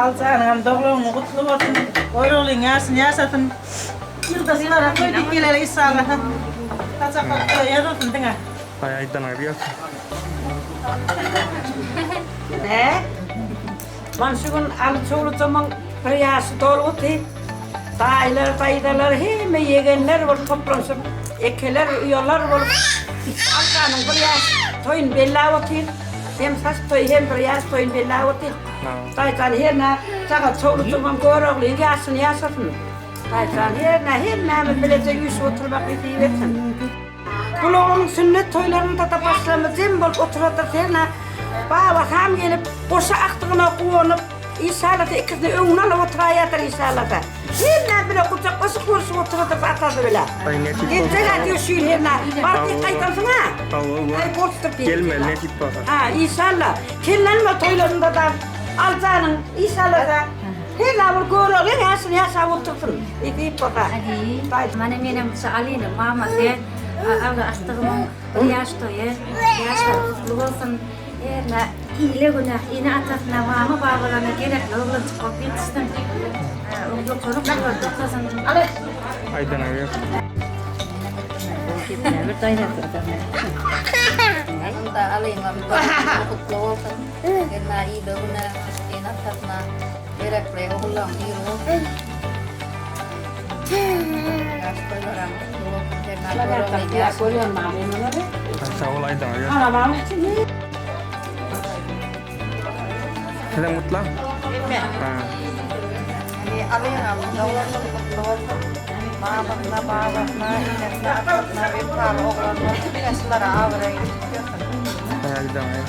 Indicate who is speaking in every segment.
Speaker 1: Aljanyňam doglan güni gutly bolsun. Göroglyň ýaşyny ýaşasyn. Ýyldaşlara toý diýip geleli inşallah. Saçaklar toýa ýazylsyn diňe.
Speaker 2: Aý aýdanyňyz gelsin.
Speaker 3: Hä? Man şu gün Aly çowlujamyň bir ýaşy dolgudy. Daýylar, daýzalar, hemme ýegenler bolup toplanyşyp, ekeler, uýalar bolup Aljanyň bir ýaş toýuny belläp otyr. Hem saç toýy, hem bir ýaş toýuny belläp otyr. Daýjan hernä saňa çowlujygymam Göroglyň ýaşyny ýaşasyn. Daýjan hernä hemmämiz bileje üýşüp oturmak nesip etsin. Gulagymyň sünnet toýlarynda-da başlarymyz jem bolup oturadyrys hernä babasam gelip goşa akdygyna guwanyp işalasa ikisini öňüne alyp oturaýadyr işalasa. Hernä bile gujaklaşyp görüşip oturadyrys atasy bile. Geljek-ä diýip şu ýyl hernä baryp diýip gaýdansyň-a. Aý bolupdyr diýip.
Speaker 2: Gelmeli nesip bolsa.
Speaker 3: Ha işalla. Kellenme toýlarynda-da Aljanyň işalasa hernä bir Göroglyň ýaşyny ýaşap otursyn. Nesip bolsa.
Speaker 4: Mana menem şu Alynyň mamasy Aly agtygymyň bir ýaş toýy. Ýaşlary gutly bolsun. Hernä ile güne ene-atasyna, mama-babalaryna gerekli oglanjyk bolup ýetişsin. Ýokary okuwlarda okasyn.
Speaker 2: Aýdanyňa gelsin.
Speaker 5: Onda Alyňam gutly bolsun. Hernä ile güne ene-atasyna gerekli ogullaryň biri bolsun.
Speaker 2: Sag bol aýdaňa gel. Sizem gutlaň. Ha.
Speaker 5: Alyňam doglan gutly bolsun. Mamasyna, babasyna, enesine, atasyna wepaly oglan bolsun. Diňe şulara abraý getirsin.
Speaker 2: Aýdaňa gel.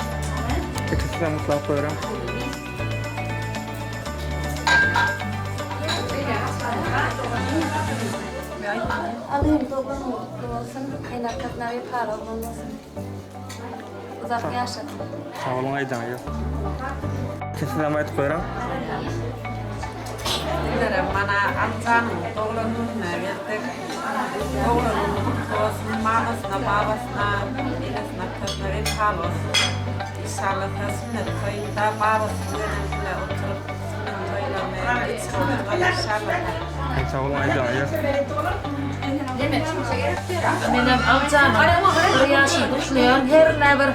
Speaker 2: Ikisinem gutlap goýraň.
Speaker 4: Alym doglan güni gutly bolsun. Ene-atasyna wepaly oglan bolsun. Uzak ýaşasyn.
Speaker 2: Sag boluň aýdanyňyz ýok. Sizem aýdyp goýraň.
Speaker 1: Sizlerem mana Aljanyň doglan gününe geldik. Doglan güni gutly bolsun. Mamasyna, babasyna, enesine, atasyna wepaly bolsun. Inşallah sünnet toýunda babasy bilenem bile oturyp sünnet toýlaryny geçirmeli bolar inşallah.
Speaker 2: Sag boluň aýdanyňyz.
Speaker 4: Menem Aljanyň bir ýaşyny gutlaýan hernä bir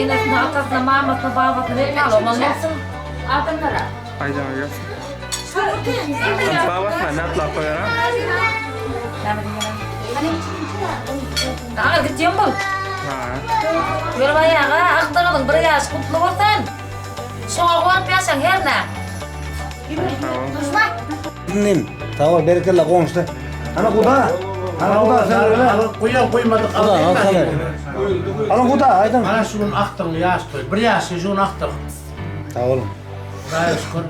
Speaker 4: enesine atasyna mamasyna babasyna wepaly oglan bolsun.
Speaker 2: Aýdanyňyz. Babasyna nätlap goýara?
Speaker 4: Agyr gitýän bul.
Speaker 2: Ha.
Speaker 4: Ýörbaý aga, agtygynyň bir ýaşy gutly bolsun. Şoňa guwanyp ýaşaň hernä.
Speaker 6: Nim. Sag bol, berekella goňşy. Ana guda. Ana guda sen öyle.
Speaker 7: Guýa guýmadyk
Speaker 6: Guda, al sana. Ana guda, aýdyň.
Speaker 7: Ana şu gün akdygyň ýaş toý. Bir ýaşy şu gün akdyk.
Speaker 6: Sag boluň.
Speaker 7: Hudaýa şükür.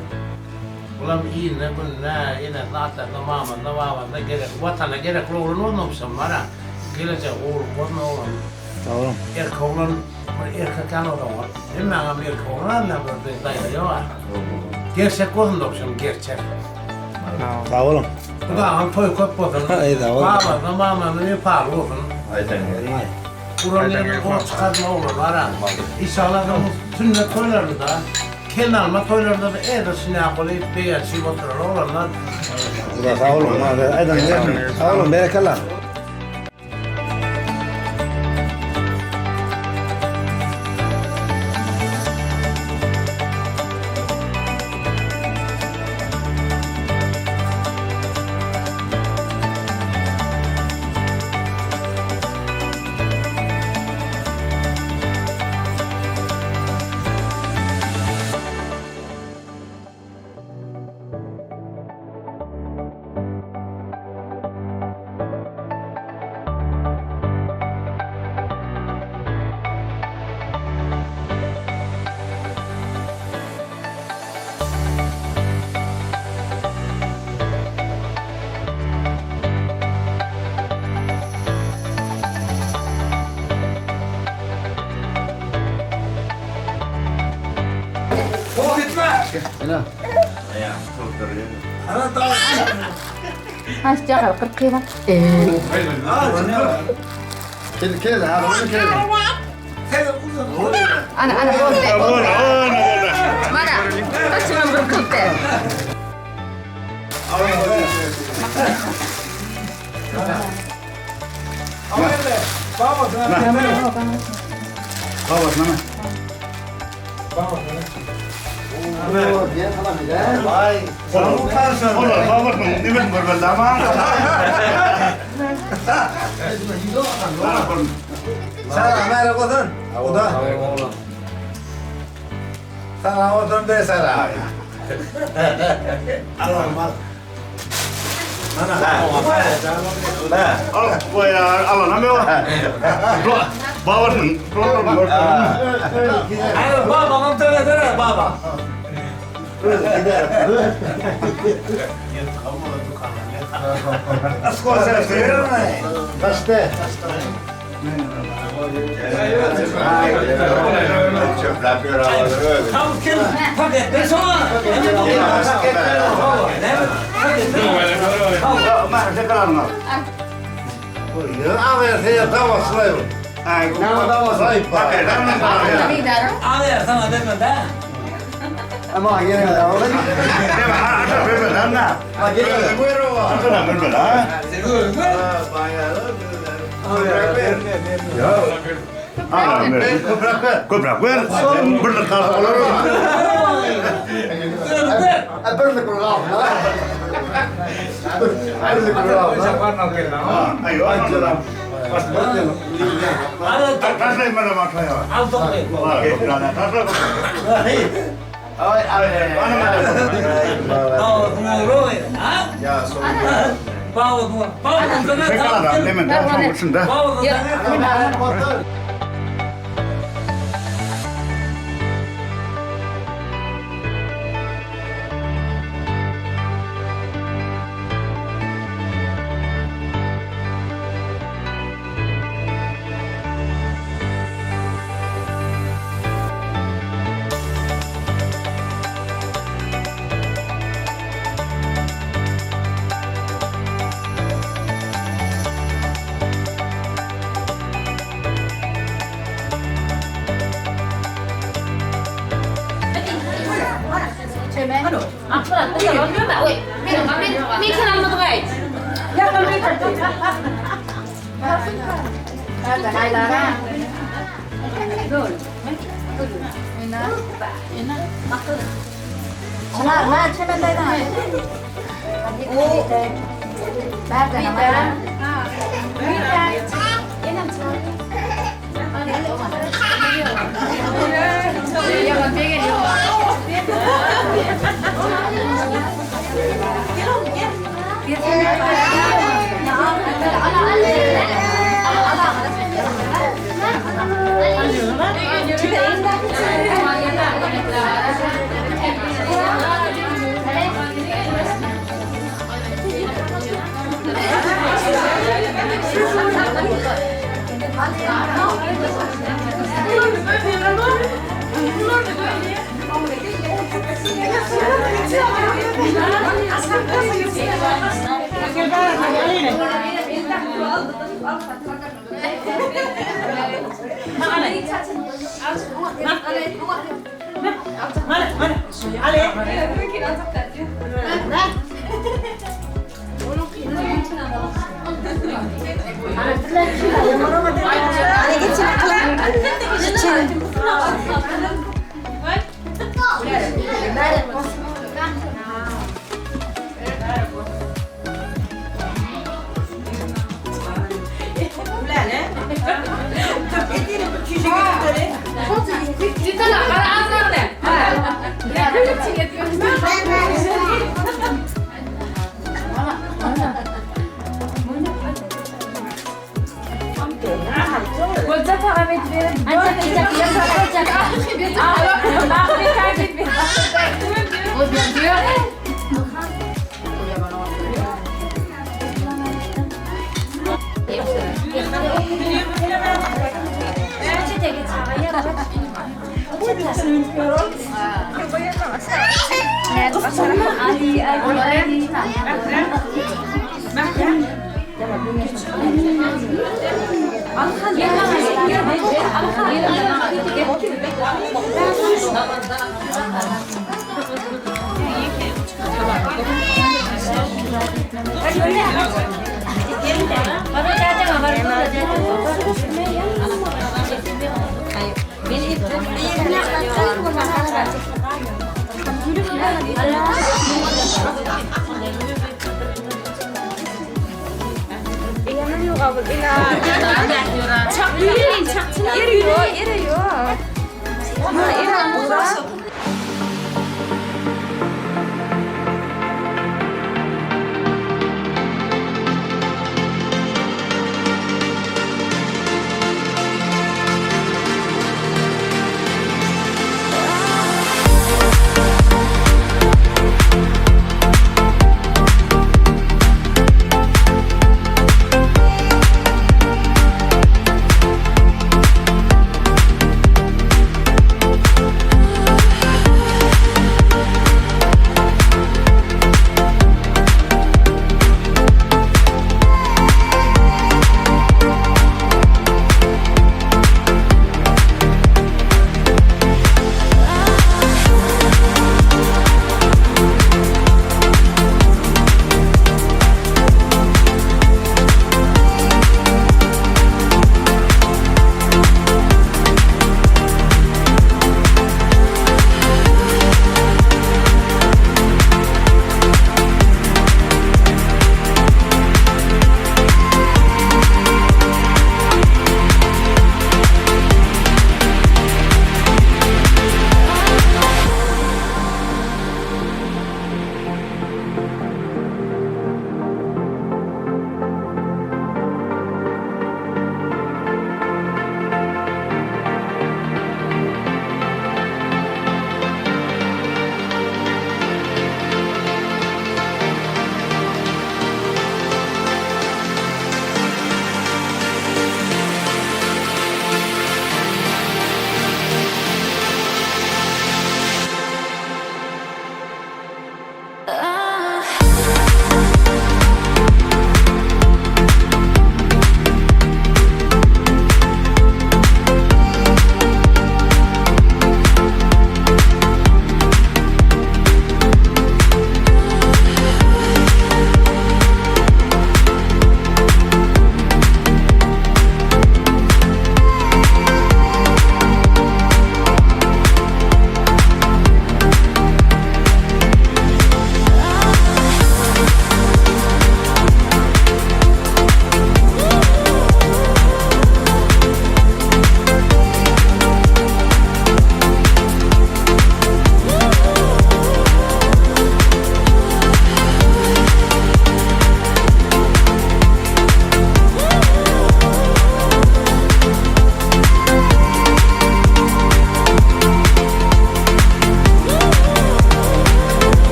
Speaker 7: Bulam iline gününe, enesine atasyna mamasyna babasyna gerek watana gerekli oglan bolmamyşam bara. Gelejegi uly bolsun oglan.
Speaker 6: Sag boluň.
Speaker 7: Erkek oglan bir erkek ýaly bolsaň hemmäňem erkek oglan alýan bir daýza ýok a. Gerçek bolsun dogşam gerçek.
Speaker 6: Sag boluň.
Speaker 7: Hudaýyň toýy köp bolsun.
Speaker 6: Aý sag boluň.
Speaker 7: Babasyna mamasyna wepaly bolsun.
Speaker 6: Aýdan gelmay.
Speaker 7: Uran ýerine gol çykarma oglan bara. Inşallah sünnet toýlarynda Kelinalma toýlarynda-da edil şinäkoly begenişip oturan oglanlar.
Speaker 6: Sag boluň, aýdan sag boluň, berekella.
Speaker 5: Ana ana boldy. Boldy. Mana. Saçyňam gyrkyldy.